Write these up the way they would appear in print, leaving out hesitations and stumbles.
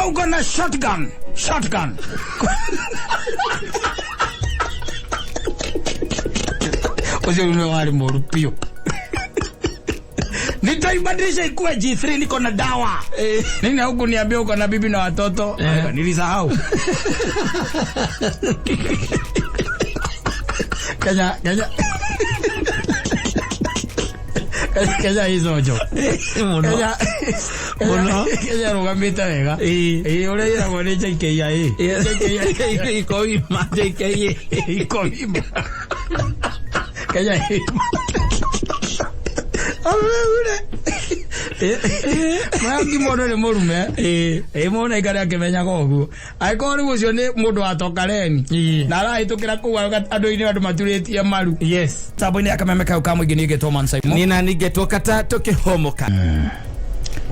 Kama uko na shotgun, shotgun. Ũcio nĩ warĩ mũru biũ. Nitaibadilisha ikuwe G3 niko na dawa. Nini huku niambia uko na bibi na watoto? Nilisahau. Kenya Kenya Kenya Kenya hizo jo. Mũno. Kenya Mũno. Kenya rũgamĩte wega. Ĩĩ. Ĩĩ ũrĩa ĩragwo nĩ JKIA. JKIA Ikoima JKIA. ikoima. Kenya ĩma. Aure. Mwangi mũndũ nĩ mũrume. Ĩĩ. Ĩĩ mũndũ aikare akĩmenyaga ũguo. Angĩkorwo rĩu ũcio nĩ mũndũ wa Tokareni. Ĩĩ. Na arahĩtũkĩra kũu andũ-inĩ andũ maturĩtie maru. Yes. Tambo-inĩ ya kameme kau ka mũingĩ niĩ ngetwo Man Simon. Nina ningetwo kata tũkĩhomoka.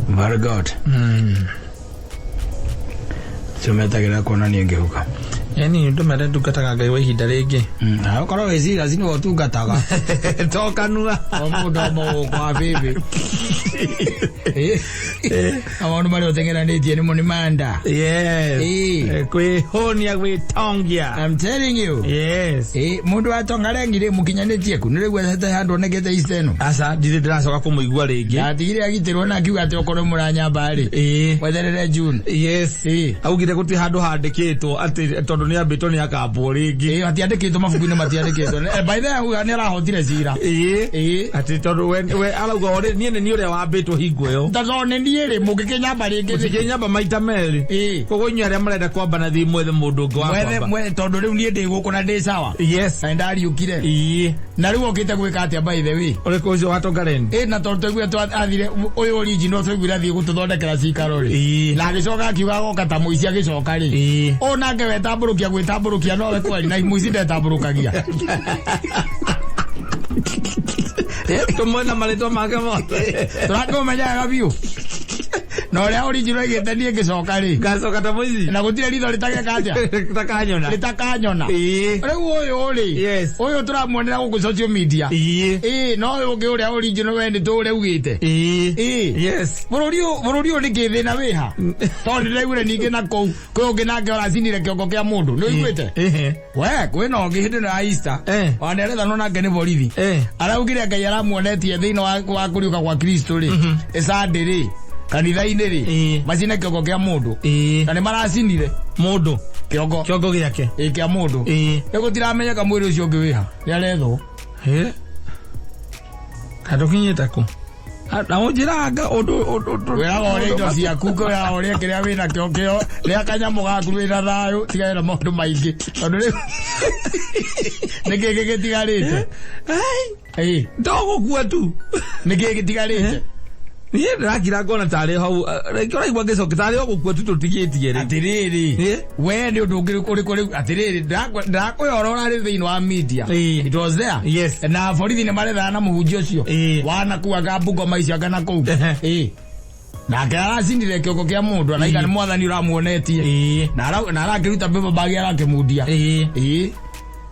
Very good. Cio metagĩrĩra kuonania ngĩhuka. Yani ndũmere ndungataga Ngai wa ihinda rĩngĩ. Na ũkorwo wĩ serious nĩwe ũtungataga. To kanua. O mũndũ o mũgũkũ wa bĩbĩ. Na maũndũ marĩa ũteng'eranĩtie nĩmo nĩ manda. Yes. Ĩĩ. Kwĩhũnia gwĩtongia. I'm telling you. Yes. Ĩĩ, mũndũ wa Tongarengi rĩ mũkinyanĩtie ku nĩ rĩu ethete handũ onekete East ĩno. Aca ndirĩ ndĩracoka kũmũigua rĩngĩ. Ndatigire agitĩrwo na akiuga atĩ okorwo mũranyamba rĩ. Ĩĩ. Wetherere June. Yes. Ĩĩ. Augire gũtirĩ handũ handĩkĩtwo atĩ tondũ nĩ ambĩtwo nĩ akambwo rĩngĩ. Ĩĩ matiandĩkĩtwo mabuku-inĩ matiandĩkĩtwo. By the way nĩ arahotire cira. Ĩĩ. Ĩĩ. Atĩ tondũ we arauga o niĩ nĩ niĩ ũrĩa wambĩtwo hingo ĩyo. Ta tondũ nĩ niĩ rĩ mũngĩkĩnyamba rĩngĩ rĩ. Mũtingĩnyamba maita merĩ. Ĩĩ. Koguo inyuĩ arĩa marenda kwamba na thiĩ mwethe mũndũ ũngĩ wa Mwethe kwamba. mwethe tondũ rĩu niĩ ndĩ gũkũ na ndĩ sawa. Yes. Na nĩndariũkire. Ĩĩ. Na rĩu okĩte gwĩka atĩa by the way? Ũrĩkũ ũcio wa Tongareni? Ĩ na tondũ twaiguire athire ũyũ original twaiguire athiĩ gũtũthondekera cikaro rĩ. Ĩĩ. Na agĩcoka akiuga agoka ta mũici agĩcoka rĩ. Ĩĩ. Ũyũ nake wetambũrũkia gwĩtambũrũkia nowe kweri na mũici ndetambũrũkagia. Tũmwe na marĩtwa make mothe. Tũrakĩmũmenya wega biũ. Na ũrĩa original aigĩte niĩ ngĩcoka rĩ. Ngacoka ta mũici. Na gũtirĩ ritho rĩtageka atĩa? Takanyona. Rĩtakanyona. Ĩĩ. Rĩu ũyũ rĩ. Yes. Ũyũ tũramuonera gũkũ social media. Ĩĩ. Ĩĩ no ũyũ ũngĩ ũrĩa original we nĩ tũũrĩa ugĩte. Ĩĩ. Ĩĩ. Yes. Bũrũri ũyũ bũrũri ũyũ nĩ kĩthĩna wĩha. Tondũ ndĩraiguire ningĩ na kũu kwĩ ũngĩ nake ũracinire kĩongo kĩa mũndũ. Nĩ ũiguĩte? Ĩhĩ. We kwĩna ũngĩ hĩndĩ ĩno ya Easter. Eh. Ona nĩarethanwo nake nĩ borithi. Eh. Araugire Ngai aramuonetie thĩinĩ wa kũriũka kwa Kristo rĩ. Ĩcandĩ rĩ. Kanitha-inĩ rĩ. Ĩĩ. Macine kĩongo kĩa mũndũ. Ĩĩ. Na nĩ maracinire Mũndũ. kĩongo. Kĩongo gĩake. Ĩĩ kĩa mũndũ. Ĩĩ. Rĩu gũtiramenyeka mwĩrĩ ũcio ũngĩ wĩha. Nĩ arethwo. Ĩ. Andũkinyĩte kũ? Na ũnjĩraga ũndũ ũndũ Wĩraga ũrĩa indo ciaku kwĩraga ũrĩa kĩrĩa wĩna kĩo kĩo rĩa kanyamũ gaku wĩna thayũ tigane na maũndũ maingĩ tondũ rĩu nĩkĩ gĩgĩtigarĩte Ai. Ĩĩ, Ndogũkua tu. nĩkĩ gĩtigarĩte Niĩ ndĩrakira ngona tarĩ hau rĩngĩ ũraigua ngĩcokia tarĩ o gũkua tu tũtigĩtie rĩ. atĩrĩrĩ Ĩĩ. we nĩ ũndũ ũngĩ ũrĩkũ rĩu atĩrĩrĩ ndĩrakwĩra ũrĩa ũrarĩ thĩinĩ wa media Ĩĩ. it was there Yes. na borithi nĩ marethana na mũhunjia ũcio Ĩĩ. wanakuaga Bungoma icio anga na kũu Ehe. Ĩĩ. nake aracinire kĩongo kĩa mũndũ araiga nĩ mwathani ũramuonetie Ĩĩ. na arakĩruta paper bag arakĩmundia Ĩĩ. Ĩĩ.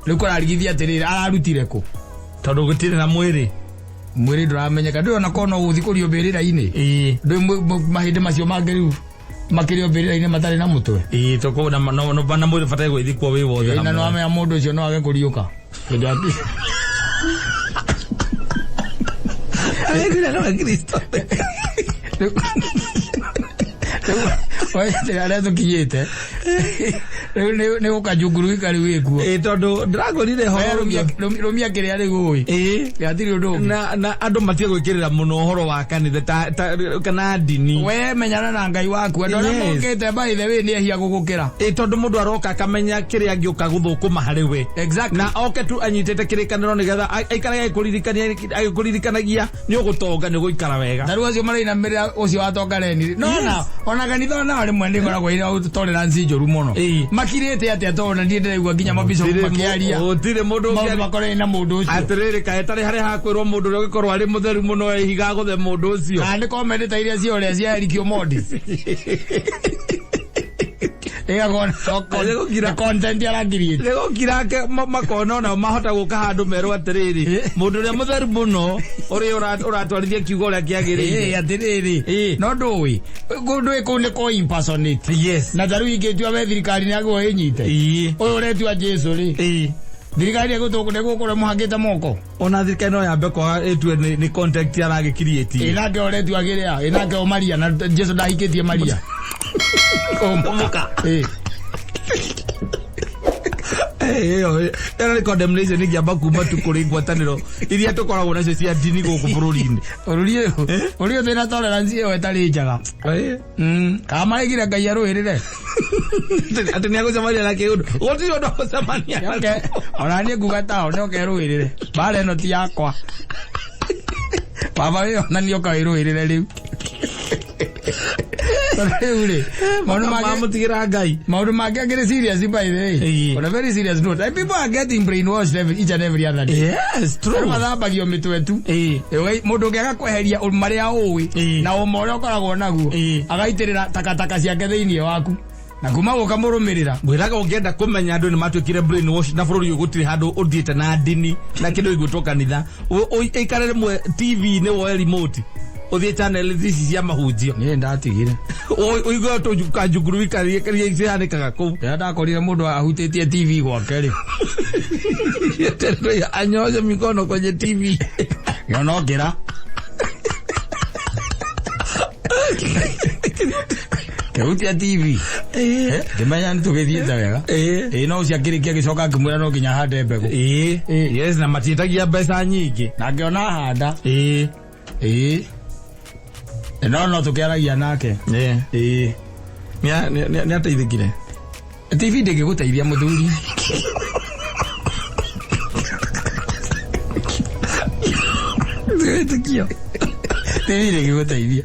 Rĩu kũrarigithia atĩrĩrĩ ararutire kũ Tondũ gũtirĩ na mwĩrĩ. Mwĩrĩ ndũramenyeka ndũrĩ ona korwo no gũthiĩ kũrio mbĩrĩra-inĩ Ĩĩ. ndũĩ mahĩndĩ macio mangĩ rĩu makĩrio mbĩrĩra-inĩ matarĩ na mũtwe. Ĩĩ toko na na na na mwĩrĩ bataire gwĩthikwo wĩ wothe. Ĩĩ, na nĩwamenya mũndũ ũcio no age kũriũka. Aigire no Kristo. Rĩu harĩa tũkinyĩte rĩu nĩ gũkajungurugika rĩu wĩkuo. Ĩĩ tondũ ndĩragũrire We horo. rũmia kĩrĩa rĩu ũĩ. Ĩĩ. Hatirĩ ũndũ ũngĩ. Na andũ matige gwĩkĩrĩra mũno ũhoro wa kanitha ta kana ndini. We menyana na Ngai waku andũ arĩa Yes. mokĩte by the way nĩ ehia gũgũkĩra. Ĩĩ tondũ mũndũ aroka akamenya kĩrĩa angĩũka gũthũkũma harĩ we. Exactly. Na oke tu anyitĩte kĩrĩkanĩro nĩgetha aikare agĩkũririkanagia nĩ ũgũtonga nĩ ũgũikara wega. Ta rĩu acio marainamĩrĩra ũcio wa Tongareni. No na ona kanitha ona rĩmwe nĩ ĩkoragwo ĩrĩ tolerance njũru mũno. Ĩĩ. Makirĩte atĩa tondũ na niĩ ndĩraigua nginya mabicobu makĩaria. Gũtirĩ mũndũ Maũndũ ũngĩaria. makonainie na mũndũ ũcio. Atĩrĩrĩ kaĩ tarĩ harĩa hakwĩrwo mũndũ ũrĩa ũngĩkorwo arĩ mũtheru mũno ehiga gũthe mũndũ ũcio. Kana nĩ comment ta iria cia ũrĩa cia Eric Omondi. Ĩgakona content arakiriĩte. Nĩgũkira makona onao mahota gũka handũ merwo atĩrĩrĩ, mũndũ ũrĩa mũtheru mũno ũrĩa ũratwarithia kiugo ũrĩa kĩagĩrĩire. Atĩrĩrĩ, Ĩĩ. no ndũĩ ndũĩ kũu nĩ kũ impersonate. Yes. Na tarĩu ingĩtua we thirikari nĩ agwo ĩnyite. Ĩĩ. Ũyũ ũretua Jesu rĩ, Ĩĩ. thirikari nĩgũkũrĩa mũhangĩte moko. Ona thirikari no yambe kwaga ĩtue nĩ contact aragĩkiriĩtie. Ĩnake ũretua kĩrĩa, ĩnake o Maria na Jesu ndahikĩtie Maria. Ũmũka. Ĩĩ. Ĩyo ĩyo nĩ condemnation ĩngĩamba kuma tu kũrĩ ngwatanĩro iria tũkoragwo nacio cia ndini gũkũ bũrũri-inĩ. Bũrũri ũyũ, bũrũri ũyũ twĩna tolerance ĩyo ĩtarĩ njega. Kana marĩgire Ngai arũĩrĩre. Atĩ nĩ agũcemania na kĩũndũ, gũtirĩ ũndũ agũcemania. Nĩoke, ona niĩ nguga tao nĩoke rũĩrĩre. Mbara ĩno ti yakwa. Baba wĩ ona nĩoka wĩrũĩrĩre rĩu. Tondũ rĩu rĩ, maũndũ mangĩ Mamũtigĩra Ngai. Maũndũ mangĩ akĩrĩ serious by the way. Ĩĩ. On a very serious note. And people are getting brainwashed each and every other day. Yes, Andũ true. mathambagio mĩtwe tu. Ĩĩ. Ĩĩ, mũndũ ũngĩaga kweheria marĩa ũĩ Ĩĩ. na ũma ũrĩa ũkoragwo naguo, Ĩĩ. agaitĩrĩra takataka ciake thĩinĩ waku na kuma gũka mũrũmĩrĩra. Ngwĩraga ũngĩenda kũmenya andũ nĩ matuĩkire brainwash na bũrũri ũyũ gũtirĩ handũ ũthiĩte na ndini na kĩndũ gĩgwĩtwo kanitha. Ũikare rĩmwe TV-inĩ woe remote ũthiĩ channel ici cia mahunjio. Niĩ ndatigire. Ũigue kanjunguru ikaria cihanĩkaga kũu. Rĩrĩa ndakorire mũndũ ahutĩtie TV gwake rĩ, Anyoshe mikono kwenye TV. ngĩona ngĩra kĩhutia TV, ngĩmenya nĩ tũgĩthiĩte wega. Ĩĩ, no ũcio akĩrĩkia agĩcoka akĩmwĩra no nginya hande mbegũ. Ĩĩ. Yes, na matiĩtagia mbeca nyingĩ. Na ngĩona handa. Ĩĩ. Ĩĩ, no tũkĩaragia nake. Ĩĩ. Ĩĩ. Nĩ ateithĩkire. TV ndĩngĩgũteithia mũthuri. Ndĩwĩtĩkio. TV ndĩngĩgũteithia.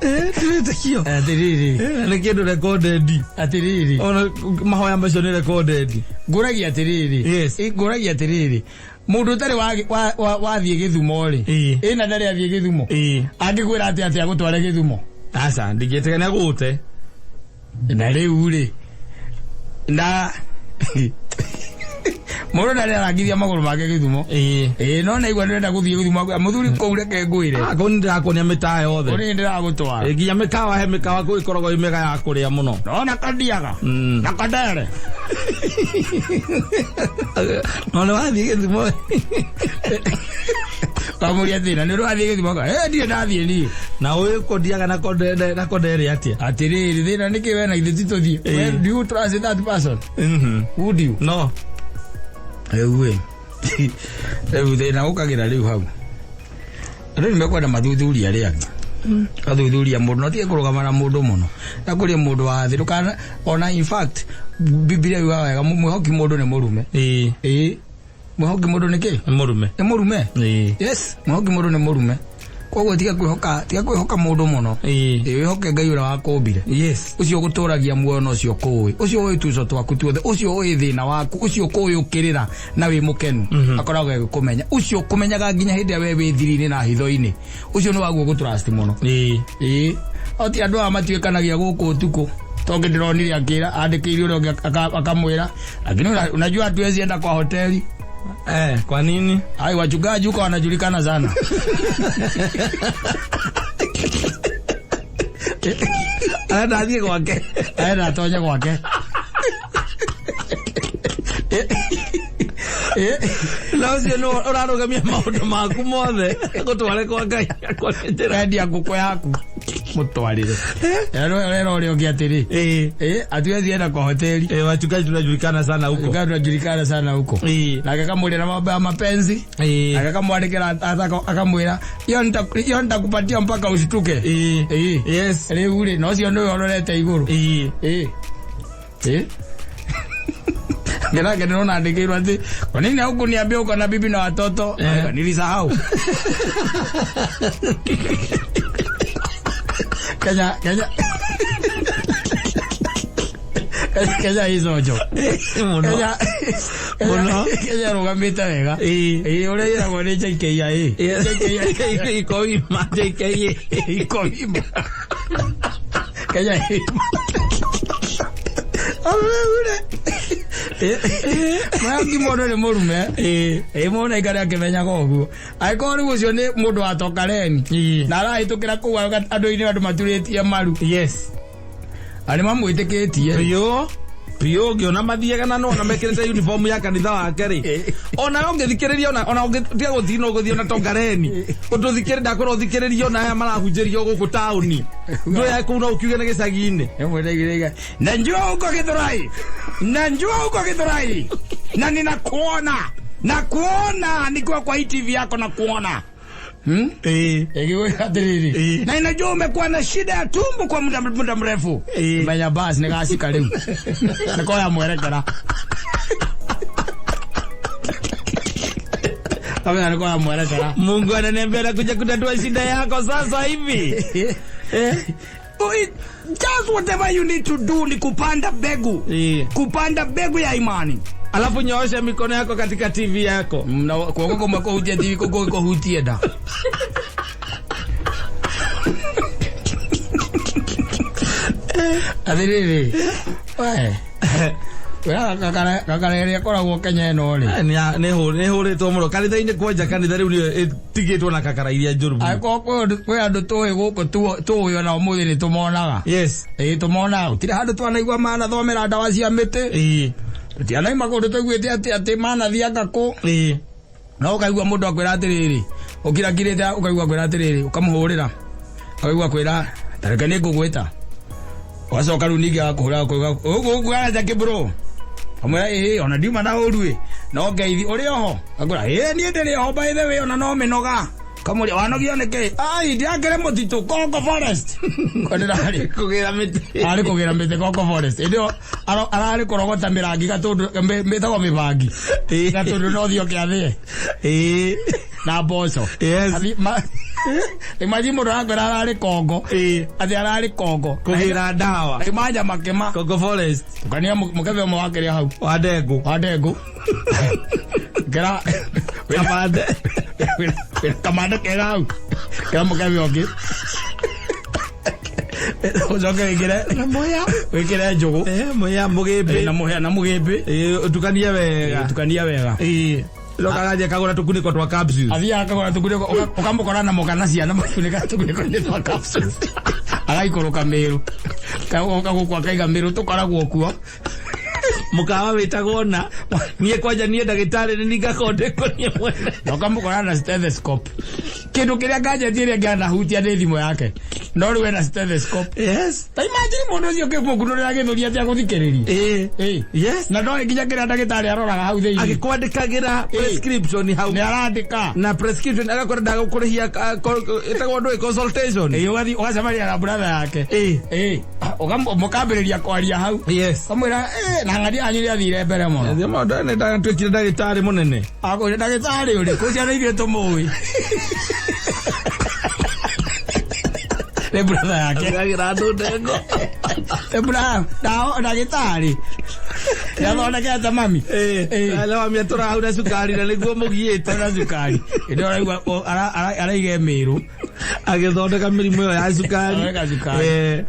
Ndĩwĩtĩkio. Atĩrĩrĩ. Nĩ kĩndũ recorded. Atĩrĩrĩ. Ona mahoya macio nĩ recorded. Ngũragia atĩrĩrĩ. Yes. Ngũragia atĩrĩrĩ, mũndũ ũtarĩ wathiĩ gĩthumo rĩ, Ĩĩ. ĩna ndarĩ athiĩ gĩthumo, Ĩĩ. angĩkwĩra atĩ atĩ agũtware gĩthumo? Aca, ndingĩtĩka nĩ agũte. Na rĩu rĩ, na mũndũ ndarĩ arangithia magũrũ make gĩthumo. Ĩĩ. Ĩĩ, no naigua nĩrenda gũthiĩ gĩthumo, mũthuri kũu reke ngwĩre. Ah, kũu nĩndĩrakuonia mĩtaa yothe. Kũu nĩndĩragũtwara. Ĩ, nginya mĩkawa, he mĩkawa kũu ĩkoragwo ĩ mĩega ya kũrĩa mũno. Nona kandiaga na kandere. No nĩ wathiĩ gĩthumo? Kamũria thĩna nĩ ũrathiĩ gĩthumo? Ĩ, ndirĩ ndathiĩ niĩ. Na ũĩ kũndiaga na kondere atĩa? Atĩrĩrĩ, thĩna nĩkĩ we na ithuĩ ti tũthiĩ? Ĩĩ. We, do you trust that person? Would you? No. Rĩu ĩ, rĩu thĩna ũkagĩra rĩu hau andũ nĩ mekwenda mathuthuria arĩa angĩ, gathuthuria mũndũ no tige kũrũgama na mũndũ mũno na kũrĩ mũndũ wa thĩ ndũkana ona. In fact, Biblia yugaga wega, mwĩhoki mũndũ nĩ mũrume. Ĩĩ. Ĩĩ, mwĩhoki mũndũ nĩ kĩ? Nĩ mũrume. Nĩ mũrume. Ĩĩ. Yes, mwĩhoki mũndũ nĩ mũrume. Koguo tiga kwĩhoka, tiga kwĩhoka mũndũ mũno. Ĩĩ. Ĩĩ, wĩhoke Ngai ũrĩa wakũmbire, ũcio ũgũtũragia muoyo na ũcio kũĩ, ũcio ũĩ tuco twaku tuothe, ũcio ũĩ thĩna waku, ũcio kũĩ ũkĩrĩra na wĩ mũkenu akoragwo agĩkũmenya, ũcio ũkũmenyaga nginya hĩndĩ ĩrĩa we wĩ thiri-inĩ na hitho-inĩ, ũcio nĩ waguo gũtrust mũno. Ĩĩ. Ĩĩ, o ti andũ aya matuĩkanagia gũkũ ũtukũ tongĩ ndĩronire akĩra andĩkĩire ũrĩa ũngĩ akamwĩra, lakini unajua hatuwezi enda kwa hoteli. Eh, kwa nini? Ai, wachungaji huko wanajulikana sana. Arenda athiĩ gwake. Aenda atonye gwake. Na ũcio nĩ ũrarũgamia maũndũ maku mothe gũtware kwa Ngai akone njĩra. Endia ngũkũ yaku mũtwarĩre rero ũrĩa ũngĩ atĩrĩ. Ĩĩ. Hatuwezi enda kwa hoteli. Eh, wachungaji tunajulikana sana huko. Wachungaji tunajulikana sana huko. Ĩĩ. Nake kamwĩra na mambo ya mapenzi. Ĩĩ. Nake kamwandĩkĩra akamwĩra hiyo nitakupatia mpaka usituke. Ĩĩ. Ĩĩ. Yes. Rĩu rĩ, na ũcio nĩwe ũrorete igũrũ. Ĩĩ. Ĩĩ. Ĩĩ. Ngenake ndĩrona andĩkĩirwo atĩ kwa nini haukuniambia uko na bibi na watoto? Eh. Nilisahau. Kenya, Kenya. Kenya, Kenya icojo. Mũno. Kenya. Mũno. Kenya rũgamĩte wega. Ĩĩ. Ĩĩ, ũrĩa ĩragwo nĩ JKIA. JKIA. Ikoima JKIA. Ikoima. Kenya. Rĩu rĩ mayangi mũndũ nĩ mũrume. Ĩ mũndũ aikare akĩmenyaga ũguo, angĩkorwo rĩu ũcio nĩ mũndũ wa tokareni na arahĩtũkĩra kũu andũ-inĩ, andũ maturĩtie maru na nĩ mamwĩtĩkĩtie. Biũ biũ, ngĩona mathiaga na nona mekĩrĩte uniform ya kanitha wake rĩ, ona ũngĩthikĩrĩria, ona ũngĩtiga gũthiĩ no gũthiĩ ona tongareni ũtũthikĩrĩ, ndakwĩra ũthikĩrĩrie ona aya marahunjĩrio gũkũ taũni, ndũya kũu no ũkiuge nĩ gĩcagi-inĩ. Ĩmwe ndaigire, "Najua huko Githurai, najua huko Githurai, na ninakuona, nakuona nikiwa kwa hii TV yako, nakuona." Ĩgĩgwĩra atĩrĩrĩ, na inajua umekuwa na shida ya tumbo kwa muda mrefu. Menya bas nĩ gacika rĩu nĩkoya mwerekera, kamenya nĩkoya mwerekera. Mungu ananiambia nakuja kutatua shida yako sasa hivi. Just whatever you need to do ni kupanda mbegu, kupanda mbegu ya imani. Alafu nyoosha mikono yako katika TV yako. Na kuoko kumwe kũhutie TV, kũngĩ kũhutie nda. Atĩrĩrĩ we, kakara ĩrĩa ĩkoragwo Kenya ĩno rĩ. Nĩ hũrĩtwo mũno kanitha-inĩ, kwanja kanitha rĩu nĩyo ĩtigĩtwo na kakara iria njũru mũno. Angĩkorwo kwĩ andũ tũĩ gũkũ tũĩ ona ũmũthĩ nĩ tũmonaga. Ĩĩ, tũmonaga, gũtirĩ handũ twanaigua manathomera ndawa cia mĩtĩ. Tũtianaima kũndũ tũiguĩte atĩ manathianga kũ. No ũkaigua mũndũ akwĩra atĩrĩrĩ, ũkirakirĩte, ũkaigua akwĩra atĩrĩrĩ, ũkamũhũrĩra, ũkaigua akwĩra, "Tareke nĩ ngũgwĩta." Ũgacoka rĩu ningĩ agakũhũra, akauga, "Ũgũkũ Jackie bro?" Amwĩra, "Ĩĩ, ona ndiuma na ũru ĩ, no ngeithi, ũrĩ oho?" Akwĩra, "Ĩĩ, niĩ ndĩrĩ oho, by the way, ona no mĩnoga." Kamũria, "Wanogio nĩkĩ?" "Ai, ndirakĩrĩ mũtitũ Kongo Forest ko ndĩrarĩ kũgĩra mĩtĩ." Arĩ kũgĩra mĩtĩ Kongo Forest, ĩndĩ ĩyo ararĩ kũrogota mĩrangi gatũndũ mĩtagwo mĩbangi gatũndũ no thiĩ oke athĩe na mboco. Imagine mũndũ arakwĩra ararĩ Kongo, atĩ ararĩ Kongo kũgĩra ndawa. Imanja makĩma Congo Forest. Tukania mũkebe ũmwe wakĩrĩa hau. Wa ndengũ. Wa ndengũ ngera. Kamande. Wĩna kamande kega hau, kera mũkebe ũngĩ, ũcoke wĩkĩre na mũhĩa. Wĩkĩre njũgũ. Mũhĩa, mũgĩmbĩ. Na mũhĩa na mũgĩmbĩ. Ũtukanie wega. Tukania wega. Coka agathiĩ akagũra tũkunĩko twa capsules. Athiaga akagũra tũkunĩko, ũkamũkora na mũka na ciana makunĩka tũkunĩko-inĩ twa capsules, agaikũrũka Mĩrũ, kagoka gũkũ akaiga Mĩrũ tũkoragwo kuo. Mũkawa wĩtagwo na niĩ kwanja niĩ ndagĩtarĩ nĩ ningakondĩkwo niĩ mwene. Na ũkamũkora na stethoscope, kĩndũ kĩrĩa gadget ĩrĩa ĩngĩanahutia nĩ thimũ yake, no rĩu ena stethoscope. Ta imagine mũndũ ũcio ũkĩmũkunũrĩra gĩthũri atĩ agũthikĩrĩria. Na ndoĩ nginya kĩrĩa ndagĩtarĩ aroraga hau thĩinĩ. Agĩkwandĩkagĩra prescription hau. Nĩ arandĩka. Na prescription agakwĩra ndagũkũrĩhia, ĩtagwo ndũĩ, consultation. Ĩĩ, ũgathiĩ ũgacemania na brother yake. Ĩĩ, mũkambĩrĩria kwaria hau. Kamwĩra, "Eh, na ng'ania yanyu nĩ athire mbere mũno." Thĩ maũndũ nĩ ndatuĩkire ndagĩtarĩ mũnene. Akwĩra, "Ndagĩtarĩ ũrĩkũ? Ciana ithuĩ tũmũĩ nĩ brother yake." Agĩra andũ ndengo. Nĩ brother ndagĩtarĩ nĩathondekete mami. Wamia tũrahaura cukari na nĩguo mũgiĩte. Na cukari ĩndĩ ũraigua araiga Mĩrũ. Agĩthondeka mĩrimũ ĩyo ya cukari. Athondeka cukari.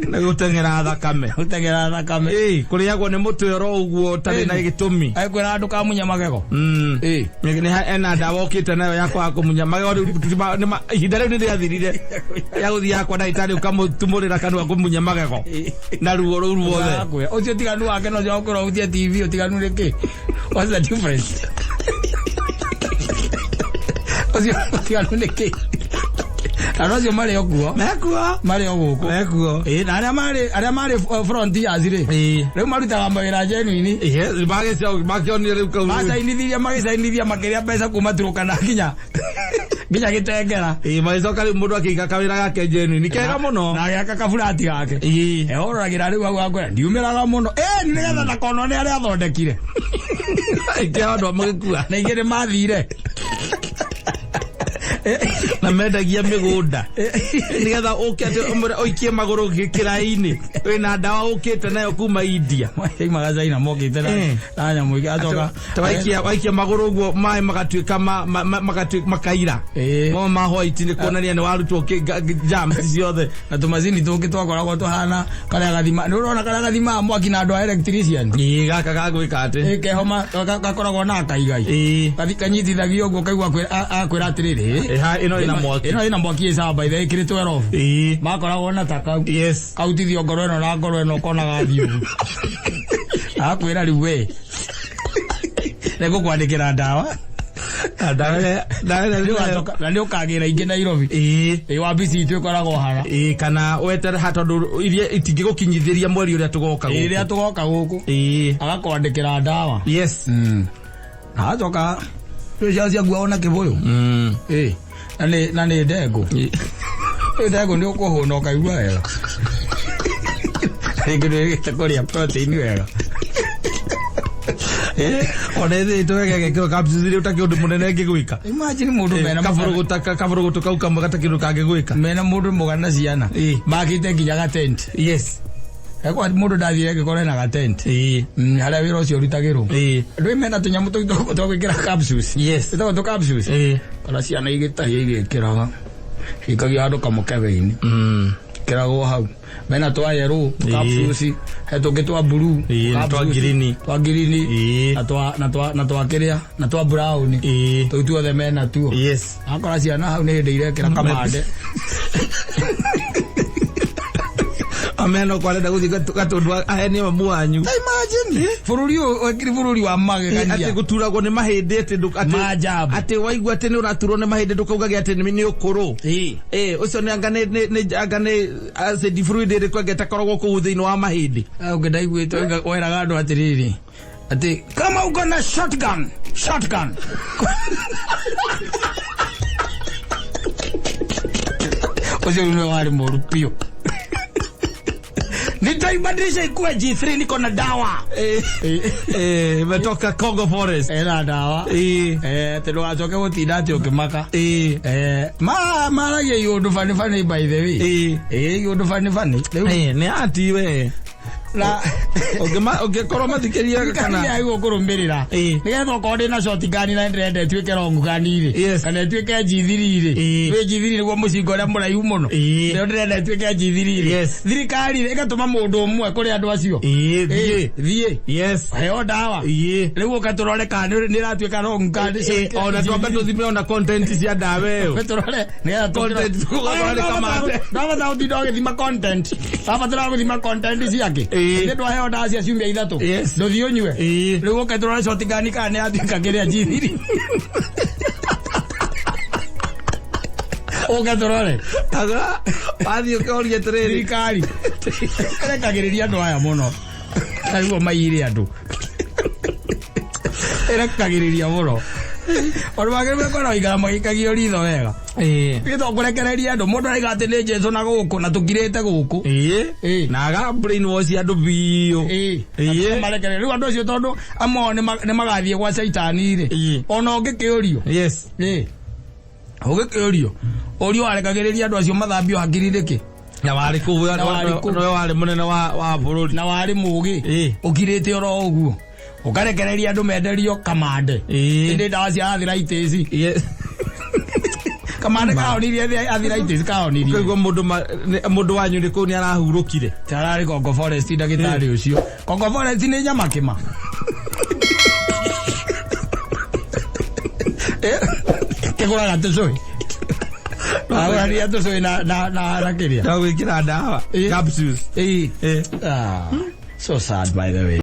Na gũteng'era thakame. Gũteng'era thakame. Kũrĩagwo nĩ mũtwe oro ũguo ũtarĩ na gĩtũmi. Akwĩra ndũkamunya magego. Nĩ ena ndawa ũkĩte nayo ya kwaga kũmunya magego rĩu, ihinda rĩu nĩ rĩathirire ya gũthiaga kwa ndagĩtarĩ ũkamũtumũrĩra kanua kũmunya magego na ruo rũu ruothe. Akwĩra, ũcio ũtiganu wake no ũcio wakwĩra ũhutie TV, ũtiganu nĩ kĩ? What's the difference? Ũcio ũtiganu nĩ kĩ? Na no cio marĩ o kuo. Mekuo. Marĩ o gũkũ. Mekuo. Ĩĩ, na arĩa marĩ frontiers rĩ, rĩu marutaga mawĩra genuine. Makĩonire rĩu kau. Macainithirie, magĩcainithia, makĩrĩa mbeca kuma Turukana nginya Gĩtengera. Magĩcoka rĩu mũndũ akĩiga kawĩra gake genuine kega mũno. Na agĩaka kaburati gake. Ehoragĩra rĩu hau, akwĩra, "Ndiumĩraga mũno ĩ nĩgetha ndakonwo nĩ arĩa athondekire." Ĩkĩ andũ magĩkua. Na ingĩ nĩ mathire. Na mendagia mĩgũnda nĩgetha ũke atĩ ũmwĩre ũikie magũrũ kĩraĩ-inĩ wĩna ndawa ũkĩte nayo kuma India. Maimaga China mokĩte na na nyamũ ingĩ acoka Ta waikia magũrũ ũguo maĩ magatuĩka magatuĩka makaira. Mo ma white nĩ kuonania nĩ warutwo germs ciothe. Na tũmacini tũngĩ twakoragwo tũhana karĩa gathima, nĩ ũrona karĩa gathimaga mwaki na andũ a electrician. Ĩĩ, gaka gagwĩka atĩ? Ĩ, keho gakoragwo na kaigai. Gathi kanyitithagio ũguo kaigua akwĩra atĩrĩrĩ, Ĩ, ha, ĩno ĩna mwaki. Ĩno ĩna mwaki ĩ sawa, by the way ĩkĩrĩtwo off. Makoragwo na ta kau. Kautithio ngoro ĩno na ngoro ĩno ũkona gathiĩ ũguo. Akwĩra rĩu we nĩngũkwandĩkĩra ndawa. Ndawa ĩrĩa Na nĩ ũkagĩra ingĩ Nairobi. Ĩ, wabici itũ ĩkoragwo hara. Ĩĩ, kana wetere ha tondũ iria itingĩgũkinyithĩria mweri ũrĩa tũgoka gũkũ. Rĩrĩa tũgoka gũkũ. Agakwandĩkĩra ndawa. Na acoka rĩu ciana ciakuaga na kĩbũyũ. Ĩ, na nĩ ndengũ. Ĩ, ndengũ nĩ ũkũhũna ũkaigua wega. Rĩngĩ nĩ kũrĩa protein wega. Ona ĩthĩtwo wega ĩgekĩrwo capsules iria ũtakĩ ũndũ mũnene ĩngĩgwĩka. Imagine mũndũ mena Kaburũgũtũ kau kamwe gatakĩ ũndũ kangĩgwĩka. Mena mũndũ mũgana ciana. Makĩte nginya gatent. Ekwa mũndũ ndathire ngĩkora ena gatent. Harĩa wĩra ũcio ũrutagĩrwo. Andũ mena tũnyamũ tũu twa gwĩkĩra capsules. Ĩtagwo tũ capsules. Kana ciana igĩtahia igĩkĩraga. Ikagia handũ kamũkebe-inĩ. Kĩragwo hau. Mena twa yellow, capsules, he tũngĩ twa blue, Na twa capsules, green. twa green, na twa kĩrĩa, na twa brown. Tũu tuothe mena tuo. Akora ciana hau nĩ hĩndĩ irekĩra kamande. Ameno kwa arenda gũthiĩ gatũndũ ahenie mamu wanyu. Imagine bũrũri ũyũ wekiri bũrũri wa magegania. Atĩ gũturagwo nĩ mahĩndĩ atĩ atĩ Maajabu. Atĩ waigua atĩ nĩ ũraturwo nĩ mahĩndĩ ndũkaugage atĩ nĩ ũkũrũ. Ũcio nĩ anga nĩ anga nĩ acid fluid ĩrĩkũ anga ĩtakoragwo kũu thĩinĩ wa mahĩndĩ. Ũngĩ ndaiguĩte weraga andũ atĩrĩrĩ atĩ kama uko na shotgun, shotgun. Ũcio nĩwe warĩ mũru biũ. Nitaibadilisha ikuwe G3, niko na dawa. Imetoka Congo Forest. Ena dawa. Atĩ ndũgacoke gũtinda atĩ ũkĩmaka. Maragia iũndũ funny funny, by the way. Iũndũ funny funny. Rĩu Nĩ ati we. Na Ũngĩkorwo mathikĩria kana kana nĩ kũrũmĩrĩra nĩgetha okorwo ndĩna shotgun na ndĩrenda ĩtuĩke long gun rĩ, kana ĩtuĩke G3 rĩ, nĩ G3 nĩguo mũcinga ũrĩa mũraihu mũno, nĩyo ndĩrenda ĩtuĩke G3 rĩ, thirikari rĩ ĩgatũma mũndũ ũmwe kũrĩ andũ acio. Thiĩ. Thiĩ heo ndawa. Rĩu ũka tũrore kana nĩ ĩratuĩka long gun. Ona twambe tũthime ona content cia ndawa ĩyo. Tũrore nĩgetha Content, tũgatware kamande. Ndabatara gũtinda ũgĩthima content, ndabatara gũthima content ciake. Nĩ ndwaheo ndawa cia ciumia 3. Ndũthiĩ ũnyue. Rĩu ũke tũrore shotgun kana nĩ yatuĩka kĩrĩa G3. Ũke tũrore. Aga wathiĩ ũkĩoria atĩrĩrĩ. Thirikari ĩrekagĩrĩria andũ aya mũno, tarĩguo maiyire andũ, ĩrekagĩrĩria mũno. Ona magĩrĩirwo gũkorwo ikara magĩikagio ritho wega. Gĩtho kũrekereria andũ, mũndũ araiga atĩ nĩ Jesũ na gũkũ na tũkirĩte gũkũ. Na aga brainwash andũ biũ. Marekereria rĩu andũ acio tondũ amwe ao nĩ magathiĩ gwa caitani rĩ. Ona ũngĩkĩũrio. Ũgĩkĩũrio ũrio warekagĩrĩria andũ acio mathambio hakiri nĩkĩ? Na warĩ kũu. Na warĩ kũu. Nĩwe warĩ mũnene wa bũrũri. Na warĩ mũgĩ. Ũkirĩte oro ũguo ũkarekereria andũ menderio kamande. Ĩndĩ ndawa cia arthritis. Kamande kahonirie arthritis, kahonirie. Ũkaigua mũndũ wanyu nĩ kũu nĩ arahurũkire. Tararĩ Congo Forest ndagĩtarĩ ũcio. Congo Forest nĩ nyama kĩma. Kĩgũraga tũcũi. Agũrania tũcũi na kĩrĩa. Na gwĩkĩra ndawa. Capsules. Ah, so sad, by the way.